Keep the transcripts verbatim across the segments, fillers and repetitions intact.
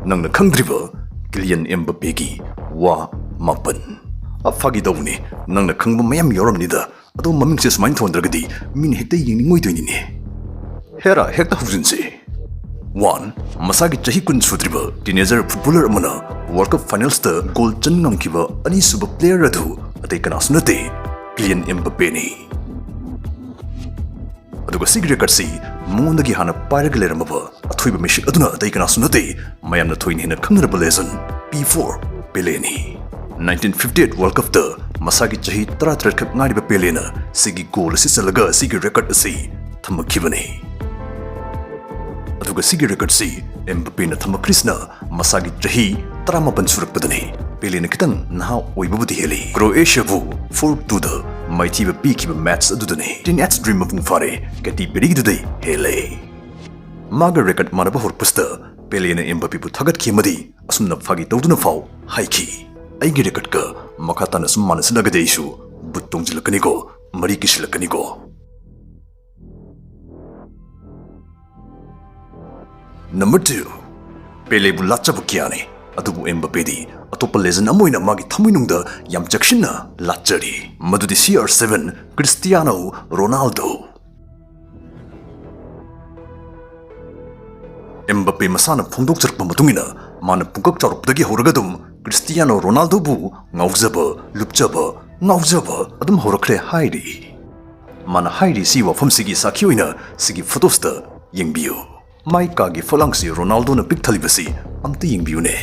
ꯅꯪꯅ ꯈꯪꯗ꯭ꯔꯤꯕ ꯀꯤꯂꯤꯌꯟ ꯑꯦꯝꯕꯄꯦꯒꯤ ꯋꯥ ꯃꯥꯄꯟ꯫ ꯑ, ꯐꯥꯒꯤ ꯇꯧꯕꯅꯤ, ꯅꯪꯅ ꯈꯪꯕ ꯃꯌꯥꯝ ꯌꯥꯎꯔꯝꯅꯤꯗ꯫ ꯑꯗꯣ ꯃꯃꯤꯡꯁꯦ ꯁꯨꯃꯥꯏꯅ ꯊꯣꯟꯗ꯭ꯔꯒꯗꯤ ꯃꯤꯅ ꯍꯦꯛꯇ ꯌꯦꯡꯅꯤꯡꯉꯣꯏꯗꯣꯏꯅꯤꯅꯦ꯫ ꯍꯦꯔꯥ, ꯍꯦꯛꯇ ꯍꯧꯖꯤꯟꯁꯤ꯫ ꯋꯥꯟ, ꯃꯁꯥꯒꯤ ꯆꯍꯤ ꯀꯨꯟ ꯁꯨꯗ꯭ꯔꯤꯕ teenager footballer ꯑꯃꯅ World Cup finalsꯇ ꯒꯣꯜ ꯆꯟ ꯉꯝꯈꯤꯕ ꯑꯅꯤꯁꯨꯕ player ꯑꯗꯨ ꯑꯇꯩ ꯀꯅꯥꯁꯨ ꯅꯠꯇꯦ, ꯀꯤꯂꯤꯌꯟ ꯑꯦꯝꯕꯄꯦꯅꯤ꯫ ꯑꯗꯨꯒ ꯁꯤꯒꯤ recordꯁꯤ ꯃꯉꯣꯟꯗꯒꯤ ꯍꯥꯟꯅ ꯄꯥꯏꯔꯒ ꯂꯩꯔꯝꯃꯕ ꯑꯊꯣꯏꯕ ꯃꯤꯁꯛ ꯑꯗꯨꯅ ꯑꯇꯩ ꯀꯅꯥꯁꯨ ꯅꯠꯇꯦ, ꯃꯌꯥꯝꯅ ꯊꯣꯏꯅ ꯍꯦꯟꯅ ꯈꯪꯅꯔꯕ legend P four ꯄꯦꯂꯦꯅꯤ꯫ Nineteen fifty eight World Cupꯇ ꯃꯁꯥꯒꯤ ꯆꯍꯤ ꯇꯔꯥꯇꯔꯦꯠ ꯈꯛ ꯉꯥꯏꯔꯤꯕ ꯄꯦꯂꯦꯅ ꯁꯤꯒꯤ ꯒꯣꯜ ꯑꯁꯤ ꯆꯜꯂꯒ ꯁꯤꯒꯤ record ꯑꯁꯤ ꯊꯝꯃꯛꯈꯤꯕꯅꯤ꯫ ꯑꯗꯨꯒ ꯁꯤꯒꯤ recordꯁꯤ ꯑꯦꯝꯕꯄꯦꯅ ꯊꯝꯃꯛꯈ꯭ꯔꯤꯁꯤꯅ ꯃꯁꯥꯒꯤ ꯆꯍꯤ ꯇꯔꯥꯃꯥꯄꯟ ꯁꯨꯔꯛꯄꯗꯅꯤ꯫ ꯄꯦꯂꯦꯅ ꯈꯤꯇꯪ ꯅꯍꯥ ꯑꯣꯏꯕꯕꯨꯗꯤ ꯍꯦꯜꯂꯤ꯫ Croatiaꯕꯨ four twoꯗ ꯃꯥꯏꯊꯤꯕ ꯄꯤꯈꯤꯕ match ꯑꯗꯨꯗꯅꯤ꯫ Teenage dream ꯃꯄꯨꯡ ꯐꯥꯔꯦ, ꯀꯦꯇꯤ ꯄꯦꯔꯤꯒꯤꯗꯨꯗꯩ ꯍꯦꯜꯂꯦ꯫ ꯃꯥꯒ record ꯃꯥꯟꯅꯕ ꯍꯧꯔꯛꯄꯁꯤꯗ ꯄꯦꯂꯦꯅ ꯑꯦꯝꯕꯄꯦꯕꯨ ꯊꯥꯒꯠꯈꯤ ꯑꯃꯗꯤ ꯑꯁꯨꯝꯅ ꯐꯥꯒꯤ ꯇꯧꯗꯨꯅ ꯐꯥꯎ ꯍꯥꯏꯈꯤ, "ꯑꯩꯒꯤ recordꯀ ꯃꯈꯥ ꯇꯥꯅ ꯁꯨꯝ ꯃꯥꯟꯅꯁꯤꯜꯂꯒꯗꯤ ꯑꯩꯁꯨ ꯕꯨꯠ ꯇꯣꯡꯁꯤꯜꯂꯛꯀꯅꯤꯀꯣ, ꯃꯔꯤ ꯀꯤꯁꯤꯜꯂꯛꯀꯅꯤꯀꯣ"꯫ Number two, ꯄꯦꯂꯦꯕꯨ ꯂꯥꯠꯆꯕ ꯀꯌꯥꯅꯤ, ꯑꯗꯨꯕꯨ ꯑꯦꯝꯕꯄꯦꯗꯤ ꯑꯇꯣꯞꯄ legend ꯑꯃ ꯑꯣꯏꯅ ꯃꯥꯒꯤ ꯊꯃꯣꯏꯅꯨꯡꯗ ꯌꯥꯝ ꯆꯦꯛꯁꯤꯟꯅ ꯂꯥꯠꯆꯔꯤ꯫ ꯃꯗꯨꯗꯤ C R seven Cristiano Ronaldo꯫ ꯑꯦꯝꯕꯄꯦ ꯃꯁꯥꯅ ꯐꯣꯡꯗꯣꯛꯆꯔꯛꯄ ꯃꯇꯨꯡ ꯏꯟꯅ, ꯃꯥꯅ ꯄꯨꯡꯀꯛ ꯆꯥꯎꯔꯛꯄꯗꯒꯤ ꯍꯧꯔꯒ ꯑꯗꯨꯝ ꯀ꯭ꯔꯤꯁꯇꯤꯌꯥꯅꯣ ꯔꯣꯅꯥꯜꯗꯣꯕꯨ ꯉꯥꯎꯖꯕ, ꯂꯨꯞꯆꯕ, ꯉꯥꯎꯖꯕ ꯑꯗꯨꯝ ꯍꯧꯔꯛꯈ꯭ꯔꯦ ꯍꯥꯏꯔꯤ꯫ ꯃꯥꯅ ꯍꯥꯏꯔꯤ, ꯁꯤ ꯋꯥꯐꯝꯁꯤꯒꯤ ꯁꯥꯈꯤ ꯑꯣꯏꯅ ꯁꯤꯒꯤ photoꯁꯤꯗ ꯌꯦꯡꯕꯤꯌꯨ꯫ ꯃꯥꯏ ꯀꯥꯒꯤ ꯐꯛꯂꯥꯡꯁꯤ ꯔꯣꯅꯥꯜꯗꯣꯅ ꯄꯤꯛ ꯊꯜꯂꯤꯕꯁꯤ ꯑꯝꯇ ꯌꯦꯡꯕꯤꯌꯨꯅꯦ꯫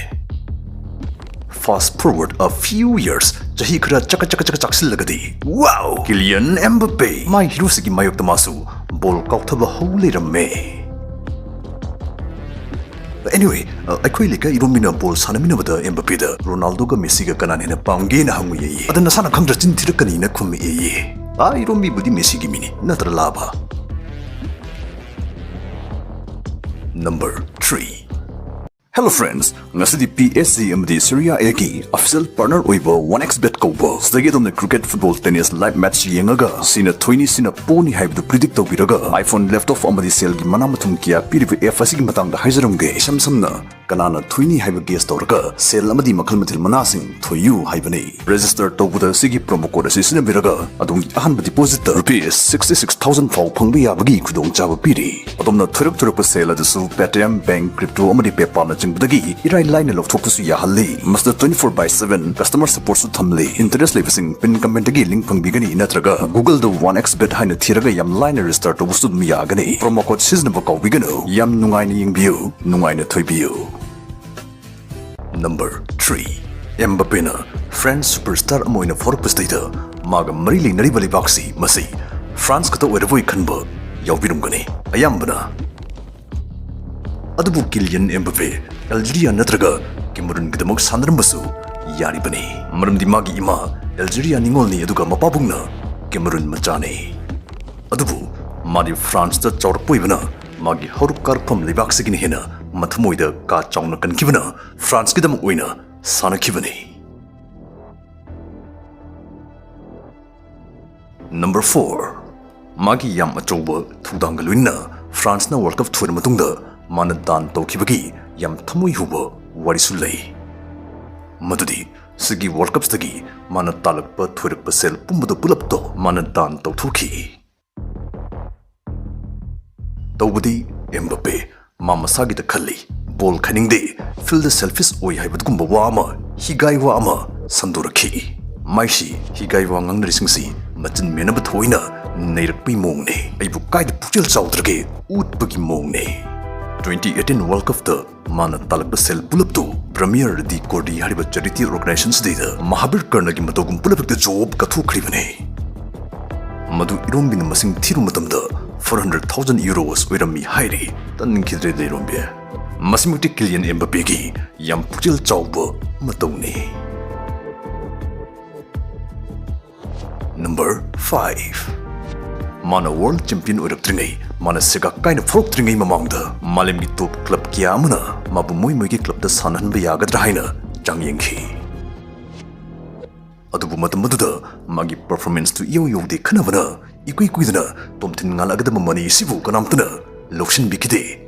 Fast forward a few years, ꯆꯍꯤ ꯈꯔ ꯆꯀ ꯆꯀ ꯆꯀ ꯆꯥꯛꯁꯤꯜꯂꯒꯗꯤ, wow! ꯀꯤꯂꯤꯌꯟ ꯑꯦꯝꯕꯄꯦ! ꯃꯥꯏ heroꯁꯤꯒꯤ ꯃꯥꯌꯣꯛꯇ ꯃꯥꯁꯨ ꯕꯣꯜ ꯀꯥꯎꯊꯕ ꯍꯧ ꯂꯩꯔꯝꯃꯦ꯫ Anyway, ꯑ, ꯑꯩꯈꯣꯏ ꯂꯩꯀꯥꯏ ꯏꯔꯣꯝꯃꯤꯅ ꯕꯣꯜ ꯁꯥꯟꯅꯃꯤꯟꯅꯕꯗ ꯑꯦꯝꯕꯄꯦꯗ ꯔꯣꯅꯥꯜꯗꯣꯒ ꯃꯦꯁꯤꯒ ꯀꯅꯥꯅ ꯍꯦꯟꯅ ꯄꯥꯝꯒꯦꯅ ꯍꯪꯉꯨꯏꯌꯦ꯫ ꯑꯗ ꯅꯁꯥꯅ ꯈꯪꯗ꯭ꯔ ꯆꯤꯟ ꯊꯤꯔꯛꯀꯅꯤꯅ ꯈꯨꯝꯃꯛꯑꯦꯌꯦ꯫ ꯑꯥ, ꯏꯔꯣꯝꯃꯤꯕꯨꯗꯤ ꯃꯦꯁꯤꯒꯤ ꯃꯤꯅꯤ, ꯅꯠꯇ꯭ꯔ ꯂꯥꯕ? Number three. Hello friends, ꯉꯁꯤꯗꯤ P S G ꯑꯃꯗꯤ Serie Aꯒꯤ official partner ꯑꯣꯏꯕ one X bet ꯀꯧꯕ ꯁꯤꯗꯒꯤ ꯑꯗꯣꯝꯅ cricket, football, tennis live match ꯌꯦꯡꯉꯒ ꯁꯤꯅ ꯊꯣꯏꯅꯤ, ꯁꯤꯅ ꯄꯣꯅꯤ ꯍꯥꯏꯕꯗꯨ predict ꯇꯧꯕꯤꯔꯒ iPhone laptop ꯑꯃꯗꯤ ꯁꯦꯜꯒꯤ ꯃꯅꯥ ꯃꯊꯨꯝ ꯀꯌꯥ ꯄꯤꯔꯤꯕ app ꯑꯁꯤꯒꯤ ꯃꯇꯥꯡꯗ ꯍꯥꯏꯖꯔꯝꯒꯦ꯫ ꯏꯁꯝ ꯁꯝꯅ ꯀꯅꯥꯅ ꯊꯣꯏꯅꯤ ꯍꯥꯏꯕ guess ꯇꯧꯔꯒ ꯁꯦꯜ ꯑꯃꯗꯤ ꯃꯈꯜ ꯃꯊꯦꯜ ꯃꯅꯥꯁꯤꯡ ꯊꯣꯏꯌꯨ ꯍꯥꯏꯕꯅꯤ꯫ Register ꯇꯧꯕꯗ ꯑꯁꯤꯒꯤ promo code ꯑꯁꯤ ꯁꯤꯖꯤꯟꯅꯕꯤꯔꯒ ꯑꯗꯣꯝꯒꯤ ꯑꯍꯥꯟꯕ deposit ꯇ rupees sixty six thousand ꯐꯥꯎ ꯐꯪꯕ ꯌꯥꯕꯒꯤ ꯈꯨꯗꯣꯡꯆꯥꯕ ꯄꯤꯔꯤ꯫ ꯑꯗꯣꯝꯅ ꯊꯣꯏꯔꯛ ꯊꯣꯏꯔꯛꯄ ꯁꯦꯜ ꯑꯗꯨꯁꯨ Paytm, bank, crypto ꯑꯃꯗꯤ PayPal ꯅꯆꯤꯡꯕꯗꯒꯤ ꯏꯔꯥꯏ ꯂꯥꯏꯅ ꯂꯧꯊꯣꯛꯄꯁꯨ ꯌꯥꯍꯜꯂꯤ꯫ ꯃꯁꯤꯗ twenty four by seven customer support ꯁꯨ ꯊꯝꯂꯤ꯫ Interest ꯂꯩꯕꯁꯤꯡ pin comment ꯇꯒꯤ link ꯐꯪꯕꯤꯒꯅꯤ, ꯅꯠꯇ꯭ꯔꯒ Google ꯗ one X bet ꯍꯥꯏꯅ ꯊꯤꯔꯒ ꯌꯥꯝ ꯂꯥꯏꯅ register ꯇꯧꯕꯁꯨ ꯑꯗꯨꯝ ꯌꯥꯒꯅꯤ꯫ Promo code ꯁꯤꯖꯤꯟꯅꯕ ꯀꯥꯎꯕꯤꯒꯅꯨ꯫ ꯌꯥꯝ ꯅꯨꯡꯉꯥꯏꯅ ꯌꯦꯡꯕꯤꯌꯨ, ꯅꯨꯡꯉꯥꯏꯅ ꯊꯣꯏꯕꯤꯌꯨ꯫ Number three, Mbappe ꯅ French superstar ꯑꯃ ꯑꯣꯏꯅ ꯐꯥꯎꯔꯛꯄꯁꯤꯗꯩꯗ ꯃꯥꯒ ꯃꯔꯤ ꯂꯩꯅꯔꯤꯕ ꯂꯩꯕꯥꯛꯁꯤ ꯃꯁꯤ France ꯈꯛꯇ ꯑꯣꯏꯔꯕꯣꯏ ꯈꯟꯕ ꯌꯥꯎꯕꯤꯔꯝꯒꯅꯤ ꯑꯌꯥꯝꯕꯅ꯫ ꯑꯗꯨꯕꯨ Kylian Mbappe Algeria ꯅꯠꯇ꯭ꯔꯒ Cameroon ꯒꯤꯗꯃꯛ ꯁꯥꯟꯅꯔꯝꯕꯁꯨ ꯌꯥꯔꯤꯕꯅꯤ, ꯃꯔꯝꯗꯤ ꯃꯥꯒꯤ ꯏꯃꯥ Algeria ꯅꯤꯉꯣꯜꯅꯤ, ꯑꯗꯨꯒ ꯃꯄꯥꯕꯨꯡꯅ Cameroon ꯃꯆꯥꯅꯤ꯫ ꯑꯗꯨꯕꯨ ꯃꯥꯗꯤ France ꯇ ꯆꯥꯎꯔꯛꯄ ꯑꯣꯏꯕꯅ ꯃꯥꯒꯤ ꯍꯧꯔꯛ ꯀꯥꯔꯛꯐꯝ ꯂꯩꯕꯥꯛꯁꯤꯒꯤꯅ ꯍꯦꯟꯅ ꯃꯊꯃꯣꯏꯗ ꯀꯥ ꯆꯥꯎꯅ ꯀꯟꯈꯤꯕꯅ France ꯀꯤꯗꯃꯛ ꯑꯣꯏꯅ ꯁꯥꯟꯅꯈꯤꯕꯅꯤ꯫ Number four, ꯃꯥꯒꯤ ꯌꯥꯝ ꯑꯆꯧꯕ ꯊꯧꯗꯥꯡꯒ ꯂꯣꯏꯅꯅ France ꯅ World Cup ꯊꯣꯏꯔ ꯃꯇꯨꯡꯗ ꯃꯥꯅ ꯗꯥꯟ ꯇꯧꯈꯤꯕꯒꯤ ꯌꯥꯝ ꯊꯃꯣꯏ ꯍꯨꯕ ꯋꯥꯔꯤꯁꯨ ꯂꯩ꯫ ꯃꯗꯨꯗꯤ ꯁꯤꯒꯤ World Cup ꯁꯤꯗꯒꯤ ꯃꯥꯅ ꯇꯥꯜꯂꯛꯄ ꯊꯣꯏꯔꯛꯄ ꯁꯦꯜ ꯄꯨꯝꯕꯗꯣ ꯄꯨꯂꯞꯇꯣ ꯃꯥꯅ ꯗꯥꯟ ꯇꯧꯊꯣꯛꯈꯤ꯫ ꯇꯧꯕꯗꯤ Mbappe ꯃꯥ ꯃꯁꯥꯒꯤꯗ ꯈꯜꯂꯤ, ball ꯈꯥꯏꯅꯤꯡꯗꯦ, field ꯗ selfish ꯑꯣꯏ ꯍꯥꯏꯕꯗꯨꯒꯨꯝꯕ ꯋꯥ ꯑꯃ, ꯍꯤꯒꯥꯏ ꯋꯥ ꯑꯃ ꯁꯟꯗꯣꯔꯛꯈꯤ꯫ ꯃꯥꯏꯁꯤ ꯍꯤꯒꯥꯏ ꯋꯥ ꯉꯥꯡꯅꯔꯤꯁꯤꯡꯁꯤ ꯃꯆꯤꯟ ꯃꯦꯟꯅꯕ ꯊꯣꯏꯅ ꯅꯩꯔꯛꯄꯩ ꯃꯑꯣꯡꯅꯦ꯫ ꯑꯩꯕꯨ ꯀꯥꯏꯗ ꯄꯨꯛꯆꯦꯜ ꯆꯥꯎꯗ꯭ꯔꯒꯦ ꯎꯠꯄꯒꯤ ꯃꯑꯣꯡꯅꯦ꯫ Twenty eighteen World Cup ꯇ ꯃꯥꯅ ꯇꯥꯜꯂꯛꯄ ꯁꯦꯜ ꯄꯨꯂꯞꯇꯨ Première de Cordée ꯍꯥꯏꯔꯤꯕ charity organization ꯁꯤꯗꯩꯗ ꯃꯍꯥꯕꯤꯔ ꯀꯔꯅꯒꯤ ꯃꯇꯧꯒꯨꯝ ꯄꯨꯂꯞ ꯍꯦꯛꯇ ꯖꯣꯕ ꯀꯠꯊꯣꯛꯈ꯭ꯔꯤꯕꯅꯦ꯫ ꯃꯗꯨ ꯏꯔꯣꯝꯕꯤꯅ ꯃꯁꯤꯡ ꯊꯤꯔꯨ ꯃꯇꯝꯗ four hundred thousand euros ꯑꯣꯏꯔꯝꯃꯤ ꯍꯥꯏꯔꯤ꯫ ꯇꯟꯈꯤꯗ꯭ꯔꯦꯗ ꯏꯔꯣꯝꯕꯤ꯫ ꯃꯁꯤꯃꯛꯇꯤ Kylian Mbappe ꯒꯤ ꯌꯥꯝ ꯄꯨꯛꯆꯦꯜ ꯆꯥꯎꯕ ꯃꯇꯧꯅꯤ꯫ Number five, ꯃꯥꯅ world champion ꯑꯣꯏꯔꯛꯇ꯭ꯔꯤꯉꯩ, ꯃꯥꯅ ꯁꯦꯒꯥꯛ ꯀꯥꯏꯅ ꯐꯥꯎꯔꯛꯇ꯭ꯔꯤꯉꯩ ꯃꯃꯥꯡꯗ ꯃꯥꯂꯦꯝꯒꯤ top club ꯀꯌꯥ ꯑꯃꯅ ꯃꯥꯕꯨ ꯃꯣꯏ ꯃꯣꯏꯒꯤ club ꯇ ꯁꯥꯟꯅꯍꯟꯕ ꯌꯥꯒꯗ꯭ꯔꯥ ꯍꯥꯏꯅ ꯆꯥꯡ ꯌꯦꯡꯈꯤ꯫ ꯑꯗꯨꯕꯨ ꯃꯇꯝ ꯑꯗꯨꯗ ꯃꯥꯒꯤ performance ꯇꯨ ꯏꯌꯧ ꯌꯧꯗꯦ ꯈꯟꯅꯕꯅ ꯏꯀꯨꯏ ꯀꯨꯏꯗꯅ ꯇꯣꯝꯊꯤꯟ ꯉꯥꯜꯂꯛꯀꯗꯕ money ꯁꯤꯕꯨ ꯀꯅꯥꯝꯇꯅ ꯂꯧꯁꯤꯟꯕꯤꯈꯤꯗꯦ,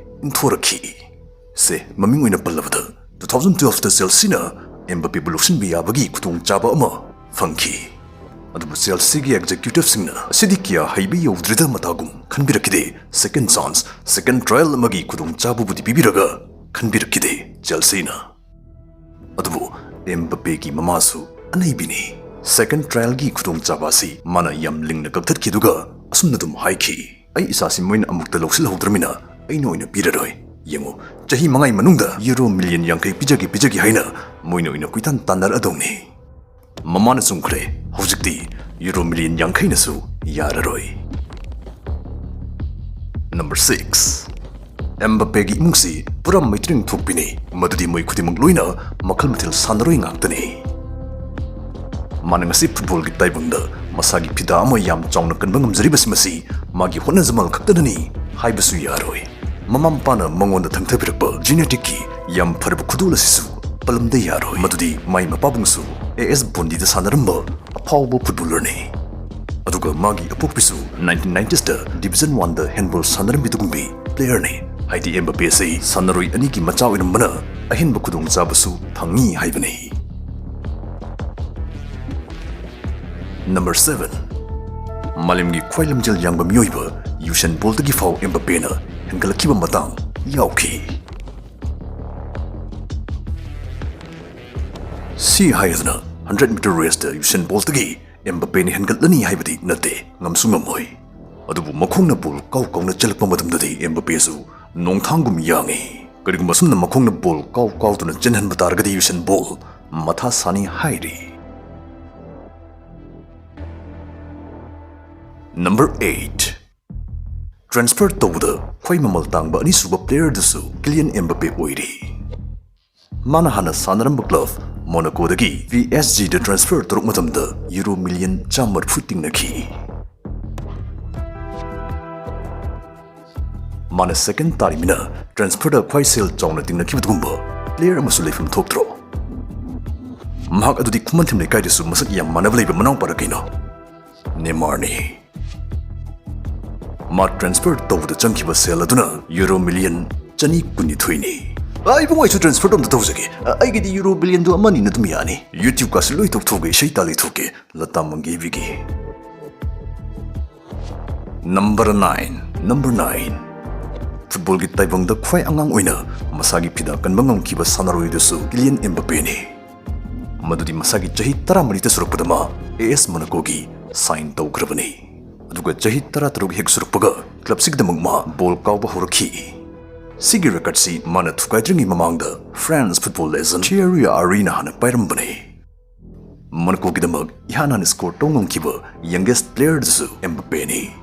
ꯏꯟꯊꯣꯔꯛꯈꯤ꯫ ꯁꯦ, ꯃꯃꯤꯡ ꯑꯣꯏꯅ ꯄꯜꯂꯕꯗ, two thousand twelve ꯇ ꯆꯦꯜꯁꯤꯅ ꯑꯦꯝꯕꯄꯦꯕꯨ ꯂꯧꯁꯤꯟꯕ ꯌꯥꯕꯒꯤ ꯈꯨꯗꯣꯡꯆꯥꯕ ꯑꯃ ꯐꯪꯈꯤ꯫ ꯑꯗꯨꯕꯨ ꯆꯦꯜꯁꯤꯒꯤ ꯑꯦꯛꯖꯤꯀ꯭ꯌꯨꯇꯤꯚꯁꯤꯡꯅ ꯑꯁꯤꯗꯤ ꯀꯌꯥ ꯍꯩꯕ ꯌꯧꯗ꯭ꯔꯤꯗ ꯃꯇꯥꯒꯨꯝ ꯈꯟꯕꯤꯔꯛꯈꯤꯗꯦ꯫ Second chance, second trial ꯑꯃꯒꯤ ꯈꯨꯗꯣꯡꯆꯥꯕꯕꯨꯗꯤ ꯄꯤꯕꯤꯔꯒ ꯈꯟꯕꯤꯔꯛꯈꯤꯗꯦ ꯆꯦꯜꯁꯤꯅ꯫ ꯑꯗꯨꯕꯨ ꯑꯦꯝꯕꯄꯦꯒꯤ ꯃꯃꯥꯁꯨ ꯑꯅꯩꯕꯤꯅꯤ꯫ Second trial ꯒꯤ ꯈꯨꯗꯣꯡꯆꯥꯕ ꯑꯁꯤ ꯃꯥꯅ ꯌꯥꯝ ꯂꯤꯡꯅ ꯀꯛꯊꯠꯈꯤꯗꯨꯒ ꯑꯁꯨꯝꯅ ꯑꯗꯨꯝ ꯍꯥꯏꯈꯤ, "ꯑꯩ ꯏꯆꯥꯁꯤ ꯃꯣꯏꯅ ꯑꯃꯨꯛꯇ ꯂꯧꯁꯤꯜꯍꯧꯗ꯭ꯔꯃꯤꯅ ꯑꯩꯅ ꯑꯣꯏꯅ ꯄꯤꯔꯔꯣꯏ꯫ ꯌꯦꯡꯉꯨ, ꯆꯍꯤ ꯃꯉꯥꯒꯤ ꯃꯅꯨꯡꯗ ꯌꯨꯔꯣ ꯃꯤꯂꯤꯌꯟ ꯌꯥꯡꯈꯩ ꯄꯤꯖꯒꯦ, ꯄꯤꯖꯒꯦ ꯍꯥꯏꯅ ꯃꯣꯏꯅ ꯑꯣꯏꯅ ꯀꯣꯏꯇꯥꯟ ꯇꯥꯟꯅꯔꯛꯑꯗꯧꯅꯤ"꯫ ꯃꯃꯥꯅ ꯆꯨꯝꯈ꯭ꯔꯦ꯫ ꯍꯧꯖꯤꯛꯇꯤ ꯌꯨꯔꯣ ꯃꯤꯂꯤꯌꯟ ꯌꯥꯡꯈꯩꯅꯁꯨ ꯌꯥꯔꯔꯣꯏ꯫ Number six, ꯑꯦꯝꯕꯄꯦꯒꯤ ꯏꯃꯨꯡꯁꯤ ꯄꯨꯔꯥ ꯃꯩꯇ꯭ꯔꯦꯡ ꯊꯣꯛꯄꯤꯅꯤ꯫ ꯃꯗꯨꯗꯤ ꯃꯣꯏ ꯈꯨꯗꯤꯡꯃꯛ ꯂꯣꯏꯅ ꯃꯈꯜ ꯃꯊꯦꯜ ꯁꯥꯟꯅꯔꯣꯏ ꯉꯥꯛꯇꯅꯤ꯫ ꯃꯥꯅ ꯉꯁꯤ ꯐꯨꯠꯕꯣꯜꯒꯤ ꯇꯥꯏꯕꯪꯗ ꯃꯁꯥꯒꯤ ꯐꯤꯗꯥ ꯑꯃ ꯌꯥꯝ ꯆꯥꯎꯅ ꯀꯟꯕ ꯉꯝꯖꯔꯤꯕꯁꯤ ꯃꯁꯤ ꯃꯥꯒꯤ ꯍꯣꯠꯅꯖꯃꯜ ꯈꯛꯇꯅꯅꯤ ꯍꯥꯏꯕꯁꯨ ꯌꯥꯔꯣꯏ꯫ ꯃꯃꯥ ꯃꯄꯥꯅ ꯃꯉꯣꯟꯗ ꯊꯪꯊꯕꯤꯔꯛꯄ genetic ꯀꯤ ꯌꯥꯝ ꯐꯔꯕ ꯈꯨꯗꯣꯜ ꯑꯁꯤꯁꯨ ꯄꯜꯂꯝꯗ ꯌꯥꯔꯣꯏ꯫ ꯃꯗꯨꯗꯤ ꯃꯥꯏ ꯃꯄꯥꯕꯨꯡꯁꯨ ꯑꯦ ꯑꯦꯁ ꯕꯣꯟꯗꯤꯗ ꯁꯥꯟꯅꯔꯝꯕ ꯑꯐꯥꯎꯕ ꯐꯨꯠꯕꯣꯂꯔꯅꯤ꯫ ꯑꯗꯨꯒ ꯃꯥꯒꯤ ꯑꯄꯣꯛꯄꯤꯁꯨ nineteen nineties ꯇ Division One ꯗ ꯍꯦꯟꯕꯣꯜ ꯁꯥꯟꯅꯔꯝꯕꯤꯗꯨꯒꯨꯝꯕꯤ ꯄ꯭ꯂꯦꯌꯔꯅꯤ꯫ ꯍꯥꯏꯗꯤ ꯑꯦꯝꯕꯄꯦ ꯑꯁꯤ ꯁꯥꯟꯅꯔꯣꯏ ꯑꯅꯤꯒꯤ ꯃꯆꯥ ꯑꯣꯏꯔꯝꯕꯅ ꯑꯍꯦꯟꯕ ꯈꯨꯗꯣꯡꯆꯥꯕꯁꯨ ꯐꯪꯉꯤ ꯍꯥꯏꯕꯅꯤ꯫ Number seven, ꯃꯥꯂꯦꯝꯒꯤ ꯈ꯭ꯋꯥꯏ ꯂꯝꯖꯦꯜ ꯌꯥꯡꯕ ꯃꯤꯑꯣꯏꯕ ꯌꯨꯁꯦꯟ ꯕꯣꯜꯇꯒꯤ ꯐꯥꯎ ꯑꯦꯝꯕꯄꯦꯅ ꯍꯦꯟꯒꯠꯂꯛꯈꯤꯕ ꯃꯇꯥꯡ ꯌꯥꯎꯈꯤ꯫ ꯁꯤ ꯍꯥꯏꯗꯅ hundred meter race ꯇ ꯌꯨꯁꯦꯟ ꯕꯣꯜꯇꯒꯤ ꯑꯦꯝꯕꯄꯦꯅ ꯍꯦꯟꯒꯠꯂꯅꯤ ꯍꯥꯏꯕꯗꯤ ꯅꯠꯇꯦ, ꯉꯝꯁꯨ ꯉꯝꯃꯣꯏ꯫ ꯑꯗꯨꯕꯨ ꯃꯈꯣꯡꯅ ꯕꯣꯜ ꯀꯥꯎ ꯀꯥꯎꯅ ꯆꯦꯜꯂꯛꯄ ꯃꯇꯝꯗꯗꯤ ꯑꯦꯝꯕꯄꯦꯁꯨ ꯅꯣꯡꯊꯥꯡꯒꯨꯝ ꯌꯥꯡꯏ꯫ ꯀꯔꯤꯒꯨꯝꯕ ꯑꯁꯨꯝꯅ ꯃꯈꯣꯡꯅ ꯕꯣꯜ ꯀꯥꯎ ꯀꯥꯎꯗꯨꯅ ꯆꯦꯟꯍꯟꯕ ꯇꯥꯔꯒꯗꯤ ꯌꯨꯁꯦꯟ ꯕꯣꯜ ꯃꯊꯥ ꯁꯥꯅꯤ ꯍꯥꯏꯔꯤ꯫ Number eight, transfer ꯇꯧꯕꯗ ꯈ꯭ꯋꯥꯏ ꯃꯃꯜ ꯇꯥꯡꯕ ꯑꯅꯤꯁꯨꯕ player ꯗꯨꯁꯨ ꯀꯤꯂꯤꯌꯟ ꯑꯦꯝꯕꯄꯦ ꯑꯣꯏꯔꯤ꯫ ꯃꯥꯅ ꯍꯥꯟꯅ ꯁꯥꯟꯅꯔꯝꯕ club ꯃꯣꯅꯥꯀꯣꯗꯒꯤ ꯄꯤ ꯑꯦꯁ ꯖꯤ ꯗ transfer ꯇꯧꯔꯛ ꯃꯇꯝꯗ ꯌꯨꯔꯣ ꯃꯤꯂꯤꯌꯟ ꯆꯥꯝꯃ ꯃꯔꯤꯐꯨ ꯇꯤꯡꯅꯈꯤ꯫ ꯃꯥꯅ second ꯇꯥꯔꯤꯃꯤꯅ transfer ꯗ ꯈ꯭ꯋꯥꯏ ꯁꯦꯜ ꯆꯥꯎꯅ ꯇꯤꯡꯅꯈꯤꯕꯗꯨꯒꯨꯝꯕ player ꯑꯃꯁꯨ ꯂꯩꯐꯝ ꯊꯣꯛꯇ꯭ꯔꯣ? ꯃꯍꯥꯛ ꯑꯗꯨꯗꯤ ꯈꯨꯃꯟꯊꯦꯝ ꯂꯩꯀꯥꯏꯗꯁꯨ ꯃꯁꯛ ꯌꯥꯝ ꯃꯥꯟꯅꯕ ꯂꯩꯕ ꯃꯅꯥꯎꯄꯥꯔ ꯀꯩꯅꯣ? ꯅꯦꯃꯥꯔꯅꯤ꯫ ꯃꯥ transfer ꯇꯧꯕꯗ ꯆꯪꯈꯤꯕ ꯁꯦꯜ ꯑꯗꯨꯅ ꯌꯨꯔꯣ ꯃꯤꯂꯤꯌꯟ ꯆꯅꯤ ꯀꯨꯟꯅꯤꯊꯣꯏꯅꯤ꯫ ꯑ, ꯏꯕꯨꯡꯉꯣ, ꯑꯩꯁꯨ transfer ꯑꯝꯇ ꯇꯧꯖꯒꯦ꯫ ꯑ, ꯑꯩꯒꯤꯗꯤ euro billion ꯗꯨ ꯑꯃꯅꯤꯅ ꯑꯗꯨꯝ ꯌꯥꯅꯤ꯫ YouTube ꯀꯥꯁꯦ ꯂꯣꯏ ꯇꯣꯛꯊꯣꯛꯑꯒ ꯏꯁꯩ ꯇꯥ ꯂꯩꯊꯣꯛꯀꯦ꯫ Lata ꯃꯪꯒꯦꯕꯤꯒꯤ Number nine, number nine꯫ Football ꯒꯤ ꯇꯥꯏꯕꯪꯗ ꯈ꯭ꯋꯥꯏ ꯑꯉꯥꯡ ꯑꯣꯏꯅ ꯃꯁꯥꯒꯤ ꯐꯤꯗꯥ ꯀꯟꯕ ꯉꯝꯈꯤꯕ ꯁꯥꯟꯅꯔꯣꯏ ꯑꯗꯨꯁꯨ ꯀꯤꯂꯤꯌꯟ ꯑꯦꯝꯕꯥꯄꯦꯅꯤ꯫ ꯃꯗꯨꯗꯤ ꯃꯁꯥꯒꯤ ꯆꯍꯤ ꯇꯔꯥꯃꯔꯤꯇ ꯁꯨꯔꯛꯄꯗ ꯃꯥ AS Monaco ꯒꯤ sign ꯇꯧꯈ꯭ꯔꯕꯅꯤ꯫ ꯑꯗꯨꯒ ꯆꯍꯤ ꯇꯔꯥꯇꯔꯨꯛ ꯍꯦꯛ ꯁꯨꯔꯛꯄꯒ club ꯁꯤꯒꯤꯗꯃꯛ ꯃꯥ ball ꯀꯥꯎꯕ ꯍꯧꯔꯛꯈꯤ꯫ ꯁꯤꯒꯤ record ꯁꯤ ꯃꯥꯅ ꯊꯨꯒꯥꯏꯗ꯭ꯔꯤꯉꯩ ꯃꯃꯥꯡꯗ France football legend Thierry Henry ꯅ ꯍꯥꯟꯅ ꯄꯥꯏꯔꯝꯕꯅꯤ꯫ Monaco ꯒꯤꯗꯃꯛ ꯏꯍꯥꯟ ꯍꯥꯟꯅ score ꯇꯧ ꯉꯝꯈꯤꯕ youngest player ꯗꯨꯁꯨ ꯑꯦꯝꯕꯥꯄꯦꯅꯤ꯫